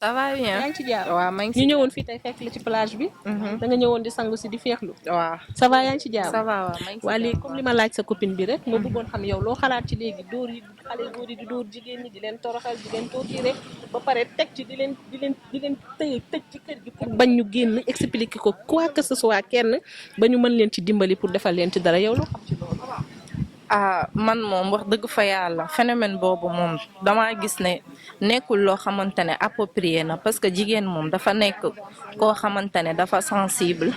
Ça va bien. yaa ngi ci jàmm waaw maa ngi ñu si. ñëwoon fii tey fekk la ci plage bi. da nga ñëwoon di sangu si di féexlu. waaw ça va yaa ngi ci jàmm. ça va waaw maa ngi si waa léegi jàmm. comme li ma laaj sa copine bi rek. ma bëggoon xam yow loo xalaat ci léegi dóor yi xale góor yi di dóor jigéen ñi di leen toroxal di leen torturer ba pare teg ci di leen tëj ci kër gi pour bañ ñu génn expliquer ko quoi que ce soit kenn ba ñu mën leen ci dimbali pour defal leen ci dara yow loo xam ci loolu. man moom wax dëgg fa yàlla phénomène boobu moom damaa gis ne nekkul loo xamante ne approprié na parce que jigéen moom dafa nekk koo xamante ne dafa sensible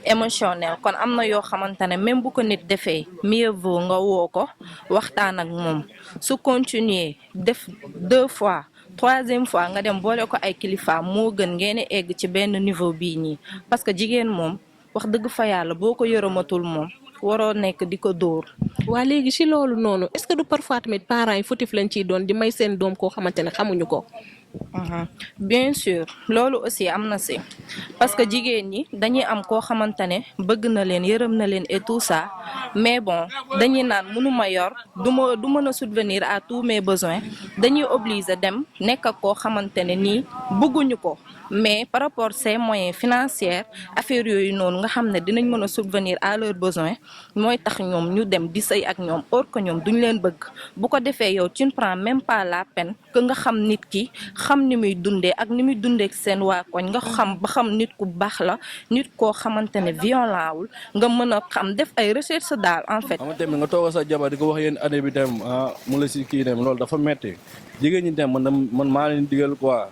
émotionnel kon am na yoo xamante ne même bu ko nit defee mieux vaut nga woo ko waxtaan ak moom su continuer def 2 fois 3e fois nga dem boole ko ay kilifa moo gën ngeen egg ci benn niveau bii nii parce que jigéen moom wax dëgg fa yàlla boo ko yërëmatul moom waroo nekk di ko dóor. waa léegi ci loolu noonu est-ce que du parfois tamit parents yi fautif lañ ciy doon di may seen doom koo xamante ne xamuñu ko. bien sûr loolu aussi am na si parce que jigéen ñi dañuy am koo xamante ne bëgg na leen yërëm na leen et tout ça mais bon dañuy naan mënuma yor du mën a subvenir à tous mes besoins dañuy obligé dem nekk ak koo xamante ne nii bëgguñu ko mais par rapport ses moyens financiers affaire yooyu noonu nga xam ne dinañ mën a subvenir à leurs besoins mooy tax ñoom ñu dem di sëy ak ñoom or que ñoom duñ leen bëgg bu ko defee yow tu ne prends même pas la peine que nga xam nit ki xam ni muy dundee ak ni muy dundee ak seen waa koñ nga xam ba xam nit ku baax la nit koo xamante ne violent wul nga mën a xam def ay recherche daal en fait. xam nga tamit nga toog sa jabar di ko wax yéen année bi dem mu la si kii dem loolu dafa metti jigéen ñi dem man maa leen digal quoi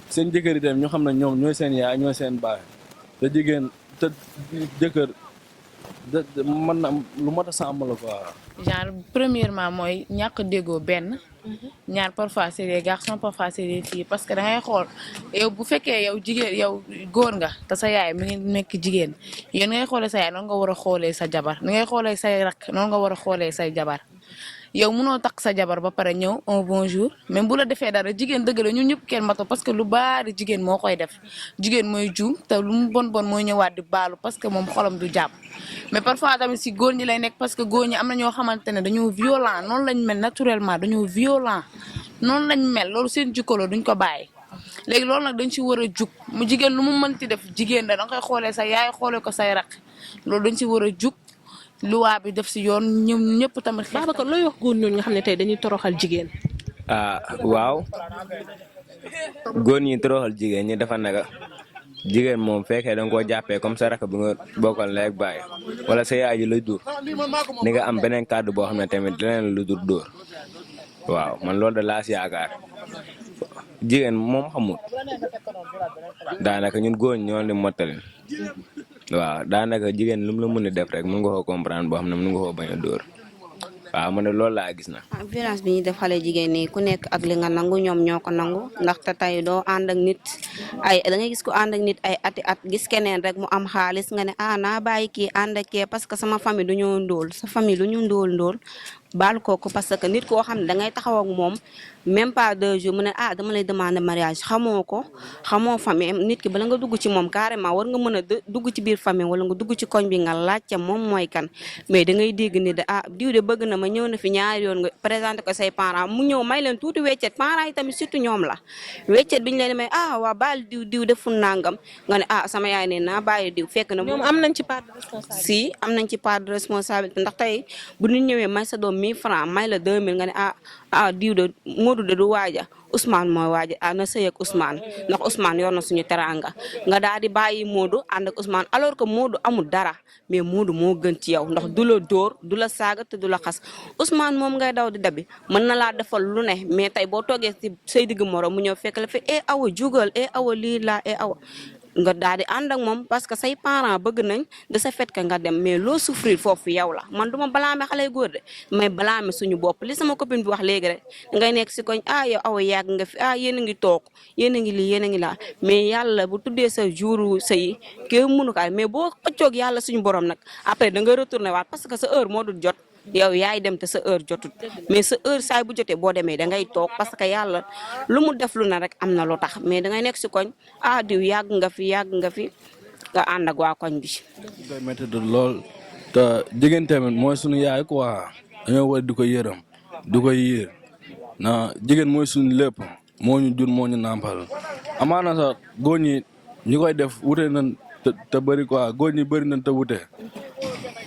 seen jëkkër yi dem ñu xam ne ñoom ñooy seen yaay ñooy seen baay te jigéen te jëkkër mën na lu mot a sàmm la quoi. genre premièrement mooy ñàkk déggoo benn. ñaar parfois c'est des garçons parfois c'est des filles parce que da ngay xool yow bu fekkee yow jigéen yow góor nga te sa yaay mi ngi nekk jigéen yéen ngay xoolee sa yaay noonu nga war a xoolee sa jabar ni ngay xoolee say rakk noonu nga war a xoolee say jabar yow mënoo takk sa jabar ba pare ñëw un bonjour même bu la defee dara jigéen dëgg la ñun ñëpp kenn mato parce que lu baari jigéen moo koy def jigéen mooy juum te lu mu bon mooy ñëwaat di baalu parce que moom xolam du jàpp mais parfois tamit si góor ñi lay nekk parce que góor ñi am na ñoo xamante ne dañoo violent noonu lañ mel naturellement dañoo violent noonu lañ mel loolu seen jikkoloo duñ ko bàyyi léegi loolu nag dañ si war a jug mu jigéen lu mu mënti def jigéen da nga koy xoolee sa yaay xoolee ko say raq loolu dañ si war a jug luwaa bi def si yoon ñoom ñëpp tamit. Babacar looy wax góor ñooñu nga xam ne tey dañuy toroxal jigéen. waaw góor ñi toroxal jigéen ñi dafa naka jigéen moom fekkee da nga koo jàppee comme sa rakk bi nga bokkal ndey ak baay wala sa yaay ji lay dóor ni nga am beneen kàddu boo xam ne tamit leneen lu dul dóor waaw man loolu da laa si yaakaar jigéen moom xamul daanaka ñun góor ñi ñoo di mottali waaw daanaka jigéen lu mu la mën a def rek mën nga koo comprendre boo xam ne mën nga koo bañ a dóor waaw man de loolu laa gis na. violence bi ñuy def xale jigéen ñi ku nekk ak li nga nangu ñoom ñoo ko nangu ndaxte tey doo ànd ak nit da ngay gis ko ànd ak nit ay ati at gis keneen rek mu am xaalis nga ne naa bàyyi kii ànd ak kii parce que sama famille du ñoo ndóol sa famille lu ñu ndóol baal kooku parce que nit koo xam ne da ngay taxaw ak moom même pas 2 jours mu ne dama lay demander mariage xamoo ko xamoo famille nit ki bala nga dugg ci moom carrément war nga mën a dugg ci biir famille wala nga dugg ci koñ bi nga laajte moom mooy kan mais da ngay dégg ni de diw de bëgg na ma ñëw na fi ñaari yoon nga présenté ko say parents mu ñëw may leen tuuti weccet parents yi tamit surtout ñoom la weccet bi ñu leen may waa baal diw deful nangam nga ne sama yaay ne naa bàyyi diw fekk na ñoom am nañ ci part de responsabilité. si am nañ ci part de responsabilité ndax tey bu ñu ñëwee may sa doom 1000 francs may la 2000 nga ne diw de Modou de du waaja Ousmane mooy waaja na sëy ak Ousmane ndax Ousmane yor na suñu teranga nga daal di bàyyi Modou ànd ak Ousmane alors que Modou amul dara mais Modou moo gën ci yow ndax du la dóor du la saaga te du la xas Ousmane moom ngay daw di dabi mën na laa defal lu ne mais tey boo toogee ci say digg morom mu ñëw fekk la fi awa jugal awa lii laa awa nga daal di ànd ak moom parce que say parents bëgg nañ de ce fait que nga dem mais loo souffrir foofu yow la man duma blâmer xale góor de mais blâmer suñu bopp li sama copine bi wax léegi rek ngay nekk si koñ yow awa yàgg nga fi yéen a ngi toog yéen a ngi lii yéen a ngi laa mais yàlla bu tuddee sa jour sëy kii mënu ko mais boo xëccoog yàlla suñu borom nag après da nga retourner waat parce que sa heure moo dul jot yow yaay dem te sa heure jotut mais sa heure saay bu jotee boo demee da ngay toog parce que yàlla lu mu def lu na rek am na lu tax mais da ngay nekk si koñ diw yàgg nga fi nga ànd ak waa koñ bi. koy métti lool te jigéen tamit mooy suñu yaay quoi dañoo war di ko yërëm di ko yiir na jigéen mooy suñu lépp moo ñu jur moo ñu nàmpal amaana sax góor ñi ñi koy def wute nañ te bëri quoi góor ñi bëri nañ te wute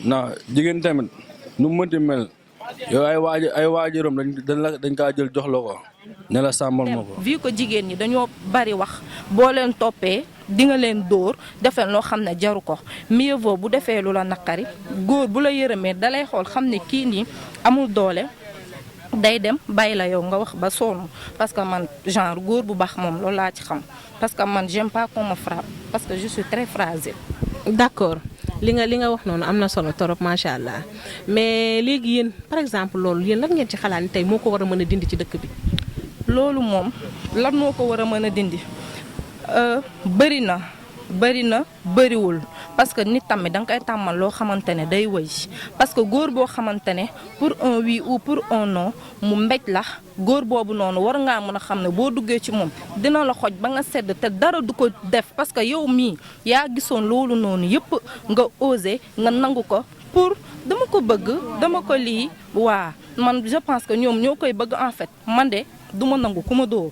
ndax jigéen tamit nu mu mënti mel yow ay waajuram dañ kaa jël jox la ko ne la sàmmal ma ko. vu que jigéen ñi dañoo bari wax boo leen toppee di nga leen dóor defee loo xam ne jaru ko mieux vaut bu defee lu la naqari góor bu la yërëmee dalay xool xam ne kii nii amul doole day dem bàyyi la yow nga wax ba sonn parce que man genre góor bu baax moom loolu laa ci xam parce que man j'aime pas qu'on me frappe parce que je suis très fragile. d'accord li nga wax noonu am na solo torop macha allah mais léegi yéen par exemple loolu yéen lan ngeen ci xalaat ni tey moo ko war a mën a dindi ci dëkk bi. loolu moom lan moo ko war a mën a dindi bëri na bëriwul parce que nit tamit da nga koy tàmmal loo xamante ne day wëy parce que góor boo xamante ne pour un oui ou pour un non mu mbéj la góor boobu noonu war ngaa mën a xam ne boo duggee ci moom dina la xoj ba nga sedd te dara du ko def parce que yow mii yaa gisoon loolu noonu yëpp nga osé nga nangu ko pour dama ko bëgg dama ko lii waa man je pense que ñoom ñoo koy bëgg en fait man de du ma nangu ku ma dóor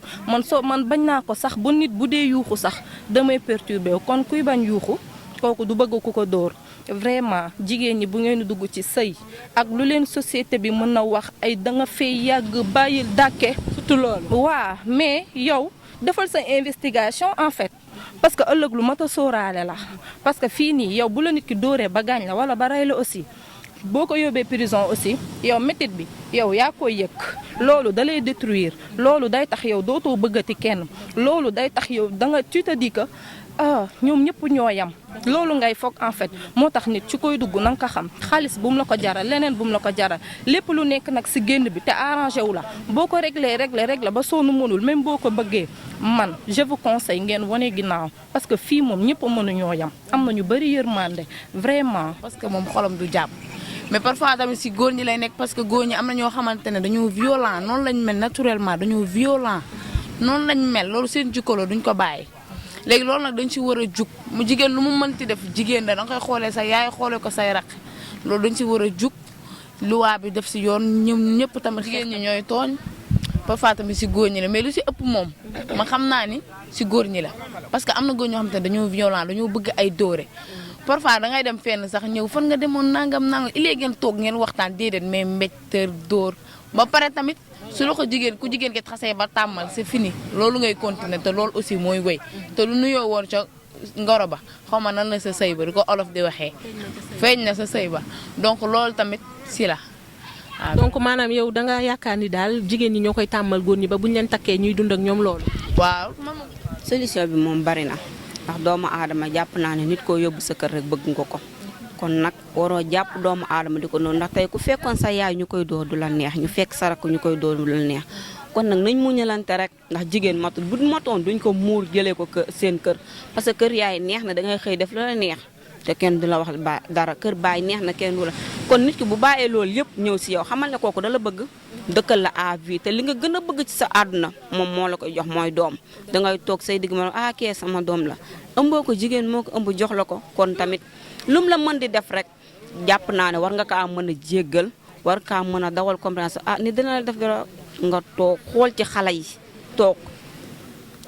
man bañ naa ko sax bu nit bu dee yuuxu sax damay perturbé kon kuy bañ yuuxu kooku du bëgg ku ko dóor vraiment jigéen ñi bu ngeen dugg ci sëy ak lu leen société bi mën na wax ay da nga fay yàgg bàyyil dàkke surtout loolu waa mais yow defal sa investigation en fait parce que ëllëg lu mat a sóoraale la parce que fii nii yow bu la nit ki dóoree ba gaañ la wala ba rey la aussi boo ko yóbbee prison aussi yow métit bi yow yaa koy yëg loolu da lay détruire loolu day tax yow dootoo bëggati kenn loolu day tax yow da nga tu te dis que ñoom ñëpp ñoo yam loolu ngay foog en fait moo tax nit ci koy dugg na nga ko xam xaalis bu mu la ko jaral leneen bu mu la ko jaral lépp lu nekk nag si génn bi te arrangé wu la boo ko réglé ba soo nu mënul même boo ko bëggee man je vous conseille ngeen wane ginnaaw parce que fii moom ñëpp mënuñoo yam am na ñu bëri yërmande vraiment. parce que moom xolam du jàpp mais parfois tamit si góor ñi lay nekk parce que góor ñi am na ñoo xamante ne dañoo violent noonu lañ mel naturellement dañoo violent noonu lañ mel loolu seen jikko la duñ ko bàyyi. léegi loolu nag dañ ci war a jug mu jigéen lu mu mënti def jigéen da nga koy xoolee sa yaay xoolee ko say raq loolu dañ ci war a jug luwaa bi def si yoon ñoom ñëpp tamit jigéen ñi ñooy tooñ parfois tamit si góor ñi la mais lu si ëpp moom ma xam naa ni si góor ñi la parce que am na góor ñoo xam te dañoo violent dañoo bëgg ay dóore parfois da ngay dem fenn sax ñëw fan nga demoon nangam il ngeen toog ngeen waxtaan déedéet mais mbéjtër dóor ba pare tamit su la ko ku jigéen ki xasee ba tàmmal c'est fini loolu ngay continuer te loolu aussi mooy wéy te lu nuyoo woon ca ngoro ba xaw ma nan la sa sëy ba di ko olof di waxee feeñ na sa sëy ba donc loolu tamit si la waaw. donc maanaam yow da nga yaakaar ni daal jigéen ñi ñoo koy tàmmal góor ñi ba buñ leen takkee ñuy dund ak ñoom loolu. waaw. solution bi moom bari na ndax doomu aadama jàpp naa ne nit koo yóbbu sa kër rek bëgg nga ko kon nag waroo jàpp doomu aadama di ko noonu ndax tey ku fekkoon sa yaay ñu koy dóor du la neex ñu fekk sa rakk ñu koy dóor du la neex kon nag nañ muñalante rek ndax jigéen matul bu matoon duñ ko muur jëlee ko seen kër parce que kër yaay neex na dangay xëy def la la neex te kenn du la wax dara kër baay neex na kenn du la kon nit ki bu bàyyee loolu yëpp ñëw si yow xamal ne kooku da la bëgg dëkkal la à vie te li nga gën a bëgg ci sa àdduna moom moo la koy jox mooy doom dangay toog say digg ma kee sama doom la ëmboo ko jigéen moo ko ëmb jox la ko kon tamit lum la mën di def rek jàpp naa ne war nga kaa mën a jéggal war kaa mën a dawal compréhension ni dina la def dara nga toog xool ci xale yi toog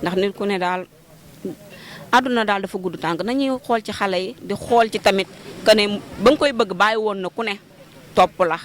ndax nit ku ne daal àdduna daal dafa gudd tànk nañuy xool ci xale yi di xool ci tamit que ne ba nga koy bëgg bàyyi woon na ku ne topp la